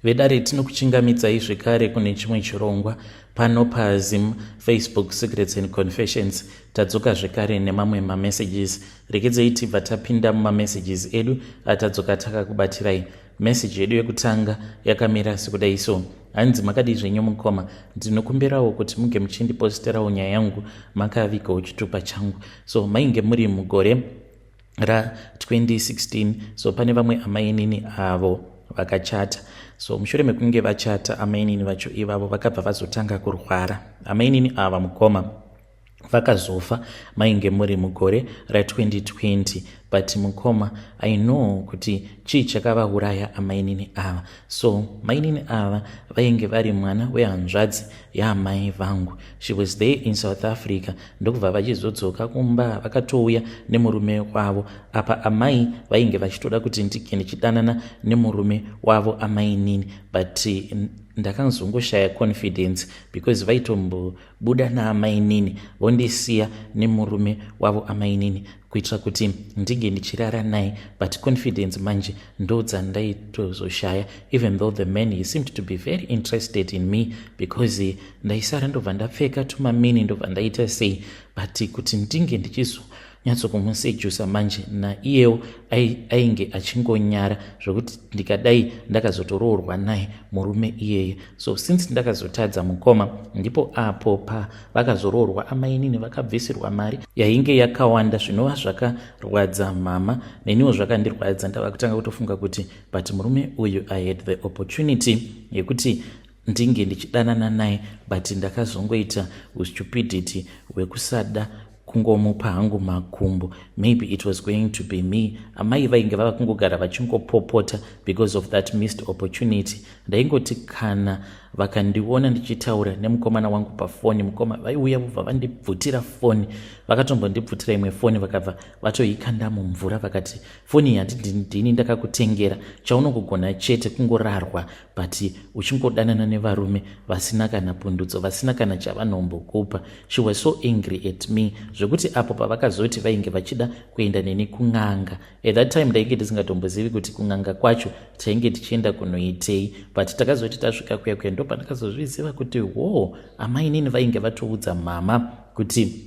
Vedare, tinokuchingamidzai zvekare kune chimwe chirongwa pano paZim Facebook Secrets and Confessions. Tadzoka zvekare nemamwe mamessages. Regedzei tibva tapinda mumamessages edu atadzoka takakubatirai. Message yedu yekutanga yakamira sekudai so. Hanzi, "Makadii zvenyu mukoma? Ndinokumbirawo kuti muge muchindiposterawo nyaya yangu makavigawo chitupa changu." So mainge muri mugore ra2016. So pane vamwe amainini avo vakachata. So mushure mekunge vachata, amainini vacho ivavo vakabva vazotanga kurwara. Amainini ava, mukoma, vakazofa mainge muri mugore ra2020. But mukoma, I know kuti chii chakavauraya amainini ava. So mainini ava vainge vari mwana wehanzvadzi yaamai vangu. She was there in South Africa, ndokubva vachizodzoka kumba, vakatouya nemurume wavo. Apa amai vainge vachitoda kuti ndige ndichidanana nemurume wavo amainini, but ndakazongoshaya confidence because vaitombobuda naamainini, vondisiya nemurume wavo amainini, kuitira kuti ndinge ndichirara naye. But confidence manje ndo dzandaitozoshaya, even though the man, he seemed to be very interested in me, because ndaisara ndobva ndapfeka tumamini, ndobva ndaita sei, but kuti ndinge ndichizo nyatso manje, naiyewo ainge achingonyara zvokuti ndikadai ndakazotoroorwa naye murume iyeye. So since ndakazotadza, mukoma, ndipo apo pavakazoroorwa amainini, vakabvisirwa mari yainge yakawanda, zvinova zvakarwadza mama, neniwo zvakandirwadza. Ndava kutanga kutofunga kuti, but murume uyu, I had the opportunity yekuti ndinge ndichidanana naye, but ndakazongoita ustupidity hwekusada kungomupa hangu makumbo. Maybe it was going to be me. Amai vainge vava kungogara vachingopopota because of that missed opportunity. Ndaingoti kana vakandiona ndichitaura nemukomana wangu pafoni, mukoma, vaiuya vobva vandibvutira foni. Vakatombondibvutira imwe foni, vakabva vatoikanda mumvura, vakati, "Foni iyi handindini ndakakutengera. Chaunongogona chete kungorarwa, but uchingodanana nevarume vasina kana pundutso, vasina kana chavanombokupa." She was so angry at me zvekuti apo pavakazoti vainge vachida kuenda neni kun'anga, at that time ndainge ndisingatombozivi kuti kun'anga kwacho tainge tichienda kunoitei. But takazoti tasvika kuya kuya, ndo pandakazozviziva kuti wo, amainini vainge vatoudza mama kuti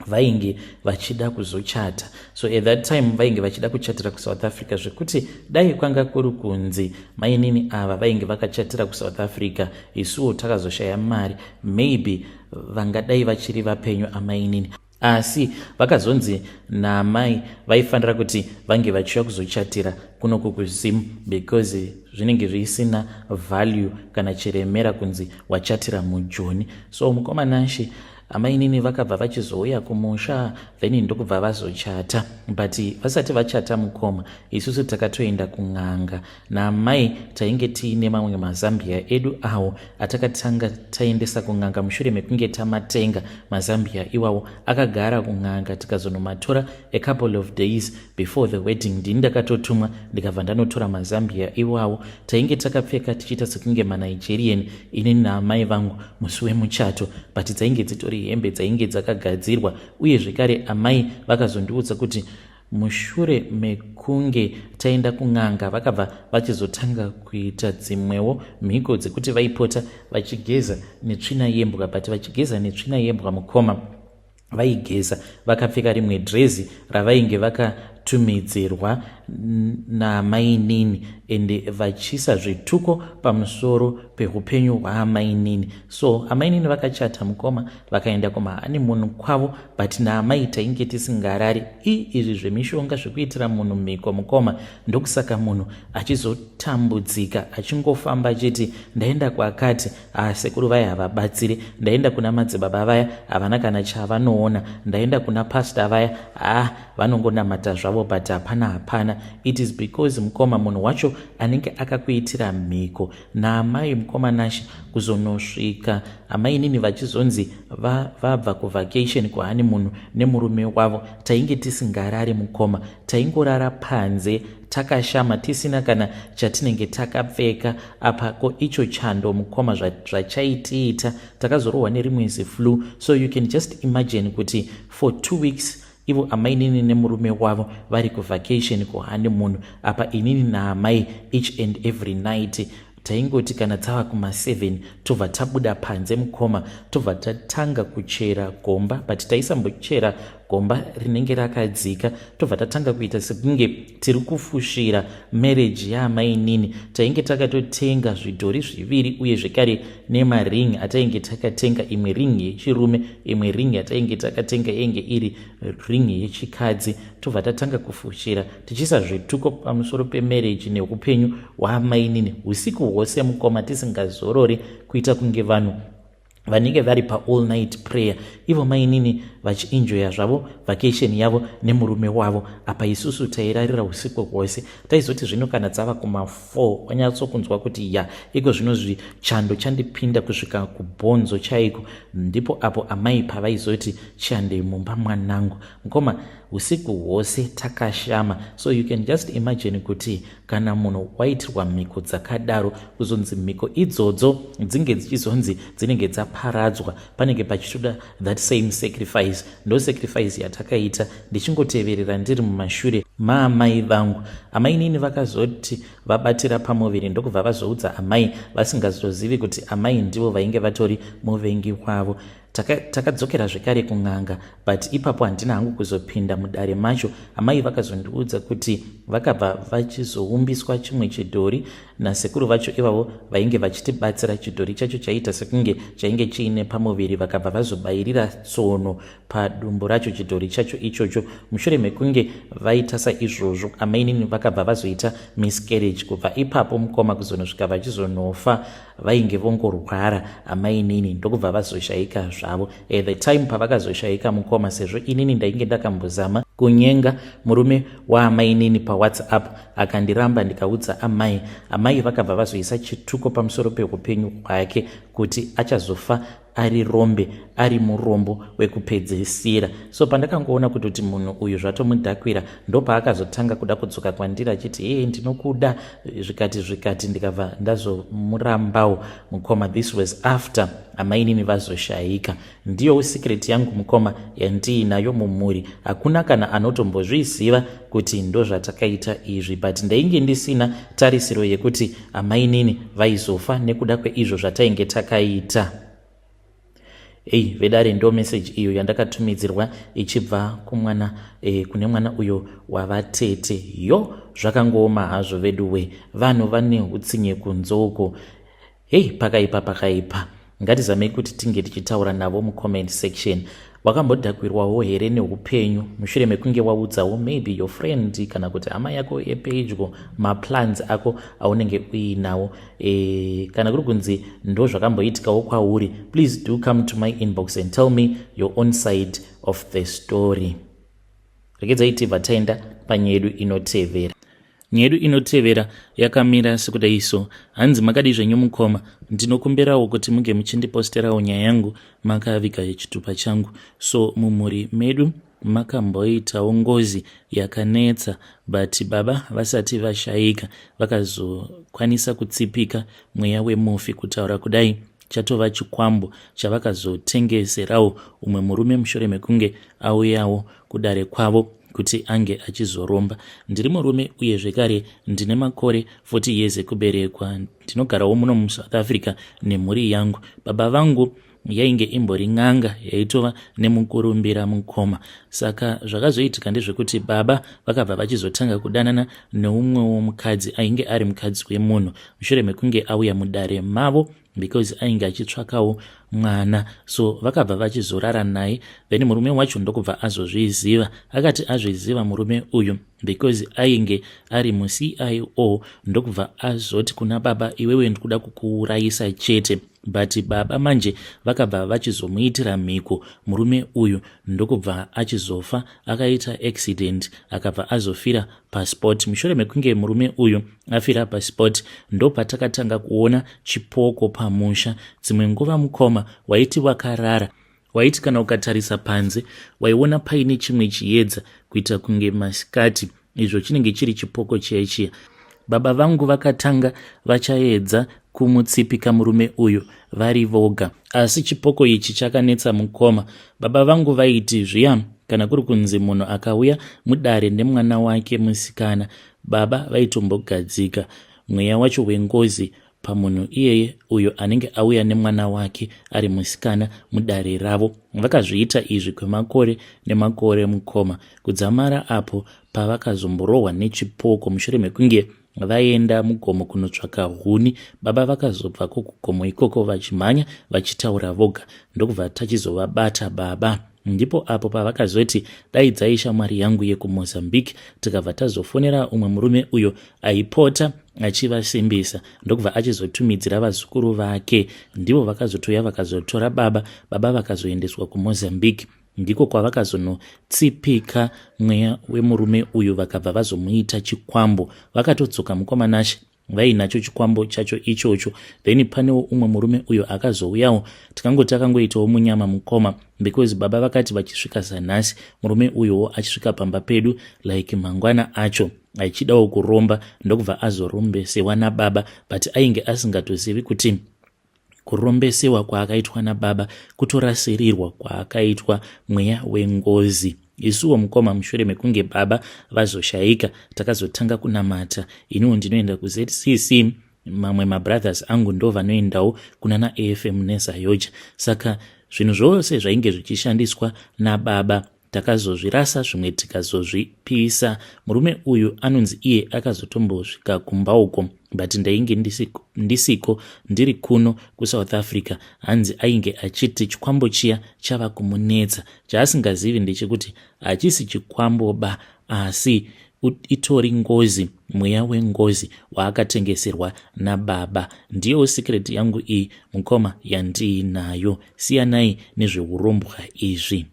vainge vachida kuzochata. So at that time vainge vachida kuchatira kuSouth Africa, zvekuti dai kwanga kuri kunzi mainini ava vainge vakachatira kuSouth Africa, isuwo takazoshaya mari, maybe vangadai vachiri vapenyu amainini. Asi vakazonzi naamai vaifanira kuti vange vachiuya kuzochatira kunoku kuZim, because zvinenge zvisina value kana chiremera kunzi wachatira muJoni. So mukoma Nashe, amainini vakabva vachizouya kumusha, then ndokubva vazochata. But vasati vachata, mukoma, isusu takatoenda kun'anga naamai. Tainge tiine mamwe mazambia edu awo atakatanga taendesa kun'anga. Mushure mekunge tamatenga mazambia iwawo, akagara kun'anga, tikazonomatora a couple of days before the wedding. Ndini ndakatotumwa, ndikabva ndanotora mazambia iwawo. Tainge takapfeka tichiita sekunge maNigerian, inini naamai vangu, musi wemuchato, but dzainge dzitori hembe dzainge dzakagadzirwa. Uye zvekare amai vakazondiudza kuti mushure mekunge taenda kun'anga, vakabva vachizotanga kuita dzimwewo mhiko dzekuti vaipota vachigeza netsvina yembwa. But vachigeza netsvina yembwa, mukoma, vaigeza vakapfeka rimwe dhirezi ravainge vakatumidzirwa namainini, ende vachiisa zvituko pamusoro peupenyu hwaamainini. So amainini vakachata, mukoma, vakaenda kumahoneymoon kwavo, but naamai tainge tisingarari. Izvi zvemishonga zvekuitira munhu mhiko, mukoma, ndokusaka munhu achizotambudzika, achingofamba achiti, "Ndaenda kwakati, asekuru vaya havabatsiri. Ndaenda kuna madzibaba vaya, havana kana chavanoona. Ndaenda kuna pasta vaya, ha, vanongonamata zvavo, but hapana, hapana." It is because, mukoma, munhu wacho anenge akakuitira mhiko. Naamai, mukoma Nashe, kuzonosvika amainini vachizonzi vabva kuvacation, kuhoneymoon nemurume wavo, tainge tisingarari, mukoma. Taingorara panze takashama, tisina kana chatinenge takapfeka. Apa ko icho chando, mukoma, zvachaitiita, takazorohwa nerimwe ziflu. So you can just imagine kuti for 2 weeks ivo amainini nemurume wavo vari kuvacation, kuhoneymoon, apa inini naamai each and every night Taingoti kana dzava kuma7 tobva tabuda panze mukoma, tobva tatanga kuchera gomba, but taisambochera gomba rinenge rakadzika. Tobva tatanga kuita sekunge tiri kufushira marriage yaamainini. Tainge takatotenga zvidhori zviviri uye zvekare nemaring atainge takatenga, imwe ring yechirume, imwe ring yatainge takatenga yainge iri ring yechikadzi. Tobva tatanga kufushira tichiisa zvituko pamusoro pemarriage neupenyu hwaamainini usiku hwose mukoma, tisingazorori, kuita kunge vanhu vanenge vari paall night prayer, ivo mainini vachienjoya zvavo vacation yavo nemurume wavo. Apa isusu tairarira usiku hwose. Taizoti zvino kana dzava kuma4, wanyatsokunzwa kuti ya, iko zvino zvichando chandipinda kusvika kubhonzo chaiko, ndipo apo amai pavaizoti, "Chihandei mumba mwanangu." Mukoma, usiku hwose takashama. So you can just imagine kuti kana munhu waitirwa mhiko dzakadaro, kuzonzi mhiko idzodzo dzinge dzichizonzi dzinenge dzaparadzwa, panenge pachitoda that same sacrifice. Ndo sacrifice yatakaita, ndichingoteverera ndiri mumashure maamai vangu. Amainini vakazoti vabatira pamuviri, ndokubva vazoudza amai, vasingazozivi kuti amai ndivo vainge vatori muvengi wavo. Takadzokera zvekare kun'anga, but ipapo handina hangu kuzopinda mudare macho. Amai vakazondiudza kuti vakabva vachizoumbiswa chimwe chidhori nasekuru vacho ivavo vainge vachitibatsira. Chidhori chacho chaiita sekunge chainge chiine pamuviri. Vakabva vazobayirira tsono padumbu racho chidhori chacho ichocho. Mushure mekunge vaita saizvozvo, amainini vakabva vazoita miscarriage. Kubva ipapo mukoma, kuzonosvika vachizonofa, vainge vongorwara amainini, ndokubva vazoshayika zvavo. At the time pavakazoshayika mukoma, sezvo inini ndainge ndakambozama kunyenga murume waamainini paWhatsApp, akandiramba, ndikaudza amai. Amai vakabva vazoisa chituko pamusoro peupenyu hwake kuti achazofa ari rombe, ari murombo wekupedzisira. So pandakangoona kutoti munhu uyu zvatomudhakwira, ndopaakazotanga kuda kudzoka kwandiri achiti, "Ee, ndinokuda," zvikati zvikati, ndikabva ndazomurambawo mukoma. This was after amainini vazoshayika. Ndiyo secret yangu mukoma yandiinayo mumhuri. Hakuna kana anotombozviziva kuti ndo zvatakaita izvi, but ndainge ndisina tarisiro yekuti amainini vaizofa nekuda kweizvo zvatainge takaita. Ei vedare, ndo message iyo yandakatumidzirwa ichibva kumwana kune mwana uyo wavatete. Yo, zvakangooma hazvo veduwe, vanhu vane utsinye kunze uko. Hei, pakaipa, pakaipa. Ngatizamei kuti tinge tichitaura navo mucomment section. Wakambodhakwirwawo here neupenyu mushure mekunge waudzawo maybe your friend kana kuti hama yako yepedyo maplans ako aunenge uinawo? Kana kuri kunzi ndo zvakamboitikawo kwauri, please do come to my inbox and tell me your own side of the story. Regedzai tibva taenda panyaya yedu inotevera. Nyaya yedu inotevera yakamira sekudai so. Hanzi, "Makadi zvenyu mukoma? Ndinokumbirawo kuti munge muchindiposterawo nyaya yangu makaviga chitupa changu. So mumhuri medu makamboitawo ngozi yakanetsa, but baba vasati vashayika vakazokwanisa kutsipika mweya wemufi. Kutaura kudai chatova chikwambo chavakazotengeserawo umwe murume mushure mekunge auyawo kudare kwavo kuti ange achizoromba. Ndiri murume uye zvekare ndine makore 40 years ekuberekwa. Ndinogarawo muno muSouth Africa nemhuri yangu. Baba vangu yainge imbori n'anga yaitova nemukurumbira mukoma. Saka zvakazoitika ndezvekuti baba vakabva vachizotanga kudanana neumwewo mukadzi ainge ari mukadzi wemunhu mushure mekunge auya mudare mavo because ainge achitsvakawo mwana. So vakabva vachizorara naye, then murume wacho ndokubva azozviziva. Akati azviziva murume uyu, because ainge ari muCIO, ndokubva azoti kuna baba, 'Iwewe ndikuda kukuurayisa chete.' But baba manje vakabva vachizomuitira mhiko murume uyu, ndokubva achizofa akaita accident, akabva azofira paspot. Mushure mekunge murume uyu afira paspot, ndopatakatanga kuona chipoko pamusha. Dzimwe nguva mukoma, waiti wakarara, waiti kana ukatarisa panze waiona paine chimwe chiedza kuita kunge masikati, izvo chinenge chiri chipoko chiya chiya. Baba vangu vakatanga vachaedza kumutsipika murume uyu vari voga, asi chipoko ichi chakanetsa mukoma. Baba vangu vaiti zviya kana kuri kunzi munhu akauya mudare nemwana wake musikana, baba vaitombogadzika mweya wacho wengozi. pamunhu iyeye uyo anenge auya nemwana wake ari musikana mudare ravo. Vakazviita izvi kwemakore nemakore mukoma kudzamara apo pavakazomborohwa nechipoko mushure mekunge vaenda mugomo kunotsvaka huni. Baba vakazobvako kugomo ikoko vachimhanya vachitaura voga ndokubva tachizovabata baba. Ndipo apo pavakazoti daidzai shamwari yangu yekuMozambique tikabva tazofonera umwe murume uyo aipota achivasimbisa ndokubva achizotumidzira vazukuru vake. Ndivo vakazotouya vakazotora baba, baba vakazoendeswa kuMozambique. Ndiko kwavakazonotsipika mweya wemurume uyu vakabva vazomuita chikwambo. Vakatodzoka mukoma Nashe vainacho chikwambo chacho ichocho. Then panewo umwe murume uyo akazouyawo, tikangoti akangoitawo munyama mukoma, because baba vakati vachisvika sanhasi murume uyuwo achisvika pamba pedu like mangwana acho achidawo kuromba, ndokubva azorombesewa nababa, but ainge asingatozivi kuti kurombesewa kwaakaitwa nababa kutorasirirwa kwaakaitwa mweya wengozi. Isuwo mukoma mushure mekunge baba vazoshaika takazotanga kunamata. Iniwo ndinoenda kuZCC, mamwe mabrothers angu ndo vanoendawo kunana AFM neZayoja. Saka zvinhu zvose zvainge zvichishandiswa nababa takazozvirasa, zvimwe tikazozvipisa. Murume uyu anonzi iye akazotombosvika kumba uko, but ndainge ndisiko, ndiri kuno kuSouth Africa. Hanzi ainge achiti chikwambo chiya chava kumunetsa. Chaasingazivi ndechekuti hachisi chikwambo ba, asi itori ngozi, mweya wengozi waakatengeserwa nababa. Ndiyo secret yangu iyi mukoma yandiinayo. Siyanai nezveurombwa izvi.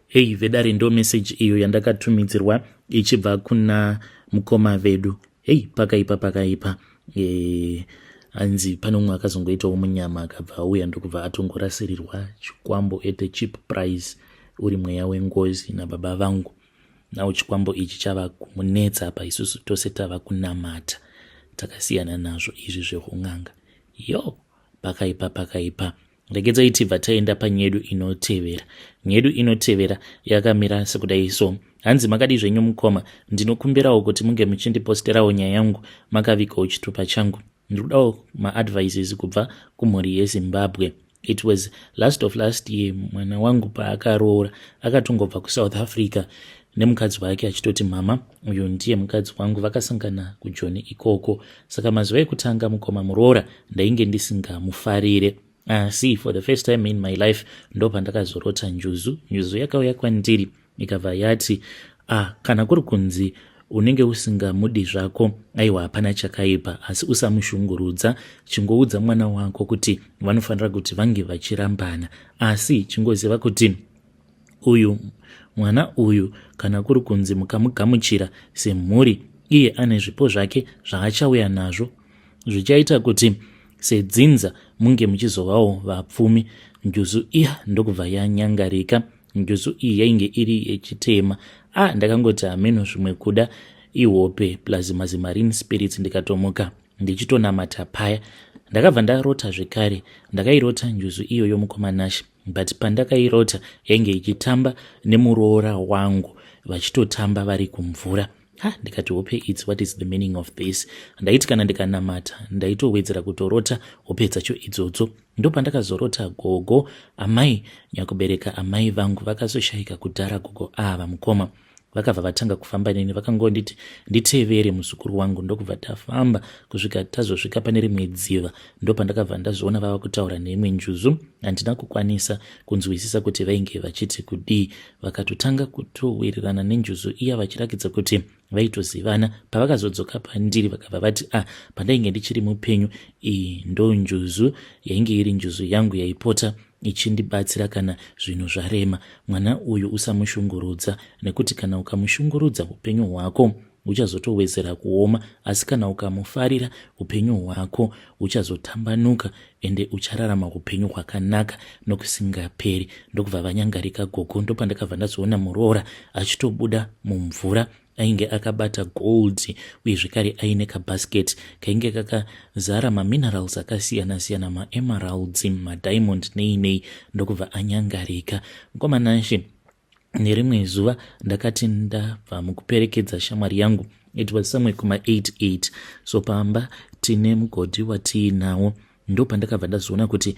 Hei vedare, ndo message iyo yandakatumidzirwa ichibva kuna mukoma vedu. Hei, pakaipa, pakaipa. Hanzi pane umwe akazongoitawo munyama akabva auya ndokubva atongorasirirwa chikwambo at a cheap price, uri mweya wengozi nababa vangu. Nawo chikwambo ichi chava kumunetsa apa isusu tose tava kunamata, takasiyana nazvo izvi zveun'anga. Yo, pakaipa, pakaipa. Regedzai tibva taenda panyedu inotevera. Nyedu inotevera yakamira sekudai so. Hanzi, makadi zvenyu mukoma? Ndinokumbirawo kuti munge muchindiposterawo nyaya yangu makavigawo chitupa changu. Ndikudawo maadvices kubva kumhuri yeZimbabwe. It was last of last year mwana wangu paakaroora. Akatongobva kuSouth Africa nemukadzi wake achitoti, "Mama, uyu ndiye mukadzi wangu." Vakasangana kuJoni ikoko. Saka mazuva ekutanga mukoma, muroora ndainge ndisingamufarire, asi for the first time in my life ndo pandakazorota njuzu. Njuzu yakauya kwandiri ikabva yati, "Ah, kana kuri kunzi unenge usingamudi zvako, aiwa, hapana chakaipa, asi usamushungurudza. Chingoudza mwana wako kuti vanofanira kuti vange vachirambana, asi chingoziva kuti uyu mwana uyu, kana kuri kunzi mukamugamuchira semhuri, iye ane zvipo zvake zvaachauya nazvo zvichaita kuti sedzinza munge muchizovawo vapfumi." Njuzu iya ndokubva yanyangarika. Njuzu iyi yainge iri yechitema. A, ndakangoti hameno, zvimwe kuda ihope plus mazimarine spirits. Ndikatomuka ndichitonamata paya. Ndakabva ndarota zvekare. Ndakairota njuzu iyoyo mukoma Nashe, but pandakairota yainge ichitamba nemuroora wangu, vachitotamba vari kumvura. Ha, ndikati, "Hope idzi, what is the meaning of this?" Ndaiti kana ndikanamata ndaitowedzera kutorota hope dzacho idzodzo. Ndopandakazorota gogo, amai nyakubereka amai vangu vakazoshayika kudhara. Gogo ava mukoma vakabva vatanga kufamba neni, vakangonditi, "Nditevere, muzukuru wangu." Ndokubva tafamba kusvika tazosvika pane rimwe dziva. Ndopandakabva ndazoona vava kutaura neimwe njuzu. Handina kukwanisa kunzwisisa kuti vainge vachiti kudii. Vakatotanga kutowirirana nenjuzu iya vachirakidza kuti vaitozivana. Pavakazodzoka pandiri vakabva vati, "Ah, pandainge ndichiri mupenyu, iyi ndo njuzu yainge iri njuzu yangu yaipota ichindibatsira kana zvinhu zvarema. Mwana uyu usamushungurudza, nekuti kana ukamushungurudza upenyu hwako huchazotowedzera kuoma, asi kana ukamufarira upenyu hwako huchazotambanuka ende uchararama upenyu hwakanaka nokusingaperi." Ndokubva vanyangarika gogo. Ndopandakabva ndazoona muroora achitobuda mumvura, ainge akabata gold uye zvekare aine kabasket kainge kakazara maminerals akasiyana-siyana, maemeralds, madiamond, nei nei. Ndokubva anyangarika. Mukoma Nashe, nerimwe zuva ndakati ndabva mukuperekedza shamwari yangu. It was somewhere kuma88 so. Pamba Tine mugodhi watiinawo. Ndopandakabva ndazoona kuti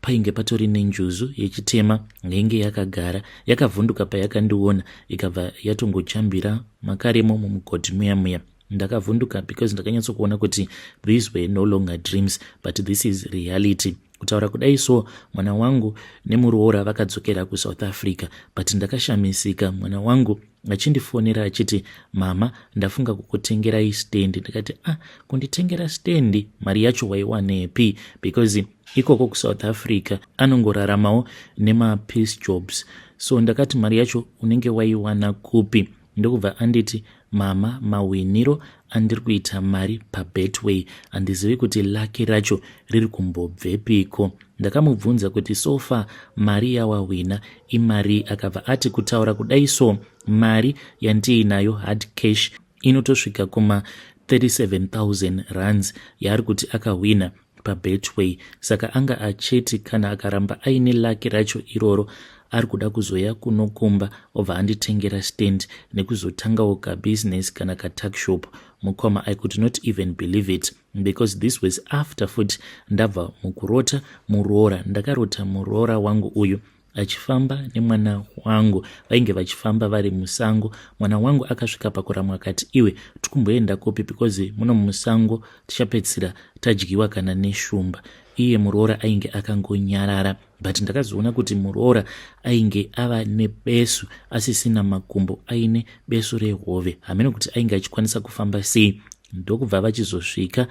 painge patori nenjuzu yechitema yainge yakagara yakavhunduka payakandiona, ikabva yatongochambira makaremo mumugodhi muya muya. Ndakavhunduka because ndakanyatsokuona kuti these were no longer dreams, but this is reality. Kutaura kudai so, mwana wangu nemuroora vakadzokera kuSouth Africa, but ndakashamisika mwana wangu achindifonera achiti, "Mama, ndafunga kukutengerai stendi." Ndikati, "Ah, kunditengera stendi? Mari yacho waiwanepi?" Because ikoko kuSouth Africa anongoraramawo nemapiece jobs. So ndakati, "Mari yacho unenge waiwana kupi?" Ndokubva anditi, "Mama, mawiniro andiri kuita mari paBetway, handizivi kuti lucky racho riri kumbobvepiko." Ndakamubvunza kuti, "So far mari yawawina imari?" Akabva ati, "Kutaura kudai so, mari yandiinayo hard cash inotosvika kuma 37,000 rands yaari kuti akahwina paBetway." Saka anga achiti kana akaramba aine lucky racho iroro, ari kuda kuzoya kunokumba obva anditengera stand nekuzotangawo kabusiness kana katuckshop. Mukoma, I could not even believe it because this was after futi ndabva mukurota muroora. Ndakarota muroora wangu uyu achifamba nemwana wangu. Vainge vachifamba vari musango. Mwana wangu akasvika pakuramwa akati, "Iwe, tikumboenda kupi? Because muno musango tichapedzisira tadyiwa kana neshumba." Iye muroora ainge akangonyarara, but ndakazoona kuti muroora ainge ava nebesu, asisina makumbo, aine besu rehove. Hamene kuti ainge achikwanisa kufamba sei. Ndokubva vachizosvika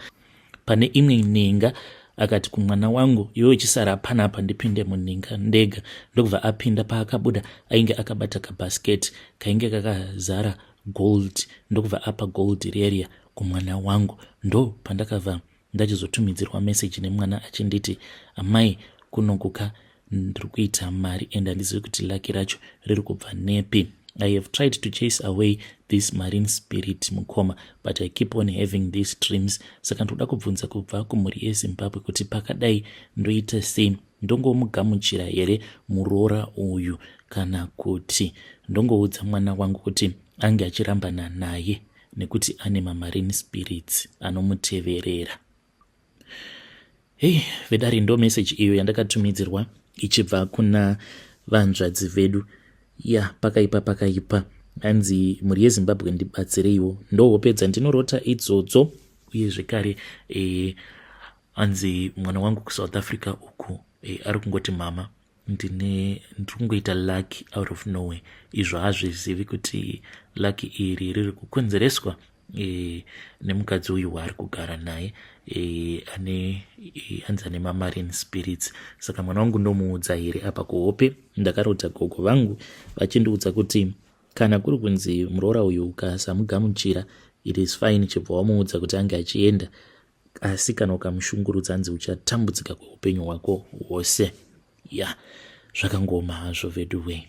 pane imwe ninga. Akati kumwana wangu, "Iwe uchisara panapa, ndipinde muninga ndega." Ndokubva apinda. Paakabuda ainge akabata kabhasiketi kainge kakazara gold, ndokubva apa gold reria kumwana wangu. Ndo pandakabva ndachizotumidzirwa meseji nemwana achinditi, "Amai, kunokuka ndiri kuita mari and handizivi kuti lucky racho riri kubva nepi. I have tried to chase away this marine spirit, mukoma, but I keep on having these dreams. Saka ndoda kubvunza kubva kumhuri yeZimbabwe kuti pakadai ndoita sei? Ndongomugamuchira here muroora uyu, kana kuti ndongoudza mwana wangu kuti ange achirambana naye nekuti ane mamarine spirits anomuteverera?" Hei vedari, ndo meseji iyo yandakatumidzirwa ichibva kuna vanzvadzi vedu. Ya, pakaipa, pakaipa. Hanzi, "Mhuri yeZimbabwe, ndibatsireiwo, ndohope dzandinorota idzodzo." Uye zvekare hanzi mwana wangu kuSouth Africa uku ari kungoti, "Mama, ndine ndiri kungoita lucky out of nowhere." Izvo hazvizivi kuti lucky iri riri kukonzereswa nemukadzi uyu waari kugara naye, ane hanzi ane mamarine spirits. Saka mwana wangu ndomuudza here? Apa kuhope ndakarota gogo vangu vachindiudza kuti kana kuri kunzi muroora uyu ukasamugamuchira, it is fine, chibva wamuudza kuti ange achienda, asi kana ukamushungurudza, hanzi uchatambudzika kweupenyu hwako hwose. Ya, zvakangoma hazvo vedu wei.